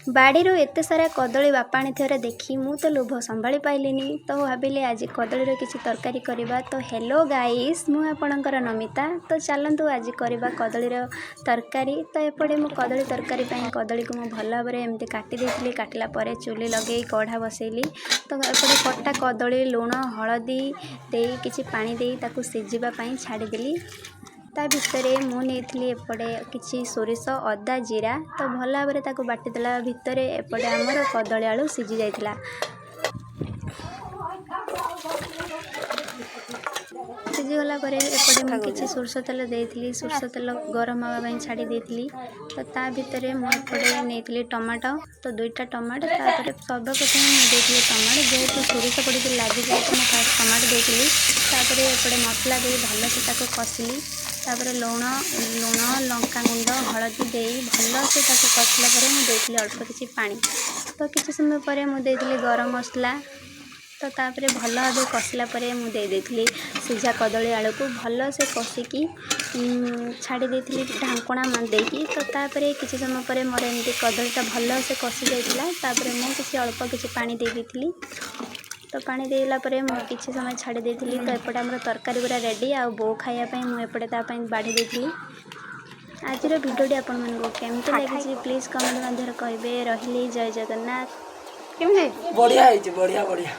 ବାଡ଼ିରୁ ଏତେ ସାରା କଦଳୀ ବାପା ଆଣିଥିବାର ଦେଖି ମୁଁ ତ ଲୋଭ ସମ୍ଭାଳି ପାଇଲିନି। ତ ଭାବିଲି ଆଜି କଦଳୀର କିଛି ତରକାରୀ କରିବା। ତ ହ୍ୟାଲୋ ଗାଇସ୍, ମୁଁ ଆପଣଙ୍କର ନମିତା। ତ ଚାଲନ୍ତୁ, ଆଜି କରିବା କଦଳୀର ତରକାରୀ। ତ ଏପଟେ ମୁଁ କଦଳୀ ତରକାରୀ ପାଇଁ କଦଳୀକୁ ମୁଁ ଭଲ ଭାବରେ ଏମିତି କାଟି ଦେଇଥିଲି। କାଟିଲା ପରେ ଚୁଲି ଲଗେଇ କଢ଼ା ବସେଇଲି। ତ ଏପଟେ କଟା କଦଳୀ, ଲୁଣ, ହଳଦୀ ଦେଇ, କିଛି ପାଣି ଦେଇ ତାକୁ ସିଝିବା ପାଇଁ ଛାଡ଼ିଦେଲି। ତା ଭିତରେ ମୁଁ ନେଇଥିଲି ଏପଟେ କିଛି ସୋରିଷ, ଅଦା, ଜିରା। ତ ଭଲ ଭାବରେ ତାକୁ ବାଟିଦେଲା ଭିତରେ ଏପଟେ ଆମର କଦଳୀ ଆଳୁ ସିଝି ଯାଇଥିଲା। ସିଝିଗଲା ପରେ ଏପଟେ ମୁଁ କିଛି ସୋରିଷ ତେଲ ଦେଇଥିଲି। ସୋରିଷ ତେଲ ଗରମ ହେବା ପାଇଁ ଛାଡ଼ି ଦେଇଥିଲି। ତ ତା ଭିତରେ ମୁଁ ଏପଟେ ନେଇଥିଲି ଟମାଟୋ, ତ ଦୁଇଟା ଟମାଟୋ। ତାପରେ ସର୍ବପ୍ରଥମେ ମୁଁ ଦେଇଥିଲି ଟମାଟୋ। ଯେହେତୁ ସୋରିଷ ପଡ଼ିକି ଲାଗିଯିବ, ତ ମୁଁ ଫାଷ୍ଟ ଟମାଟୋ ଦେଇଥିଲି। ତାପରେ ଏପଟେ ମସଲା ଦେଇ ଭଲସେ ତାକୁ କଷିଲି। ତାପରେ ଲୁଣ, ଲଙ୍କାଗୁଣ୍ଡ, ହଳଦୀ ଦେଇ ଭଲସେ ତାକୁ କଷିଲା ପରେ ମୁଁ ଦେଇଥିଲି ଅଳ୍ପ କିଛି ପାଣି। ତ କିଛି ସମୟ ପରେ ମୁଁ ଦେଇଥିଲି ଗରମ ମସଲା। ତ ତାପରେ ଭଲ ଭାବେ କଷିଲା ପରେ ମୁଁ ଦେଇ ଦେଇଥିଲି ସିଝା କଦଳୀ ଆଳୁକୁ। ଭଲସେ କଷିକି ଛାଡ଼ି ଦେଇଥିଲି ଢାଙ୍କୁଣା ଦେଇକି। ତ ତାପରେ କିଛି ସମୟ ପରେ ମୋର ଏମିତି କଦଳୀଟା ଭଲସେ କଷି ଯାଇଥିଲା। ତାପରେ ମୁଁ କିଛି ଅଳ୍ପ କିଛି ପାଣି ଦେଇ ଦେଇଥିଲି। ତ ପାଣି ଦେଇଲା ପରେ ମୁଁ କିଛି ସମୟ ଛାଡ଼ି ଦେଇଥିଲି। ତ ଏପଟେ ଆମର ତରକାରୀ ପୁରା ରେଡ଼ି ଆଉ ବୋଉ ଖାଇବା ପାଇଁ ମୁଁ ଏପଟେ ତା ପାଇଁ ବାଢ଼ି ଦେଇଥିଲି। ଆଜିର ଭିଡ଼ିଓଟି ଆପଣମାନଙ୍କୁ କେମିତି ଲାଗିଛି, ପ୍ଲିଜ୍ କମେଣ୍ଟ ମାଧ୍ୟମରେ କହିବେ। ରହିଲି, ଜୟ ଜଗନ୍ନାଥ। କେମିତି? ବଢିଆ ହେଇଛି, ବଢିଆ ବଢିଆ।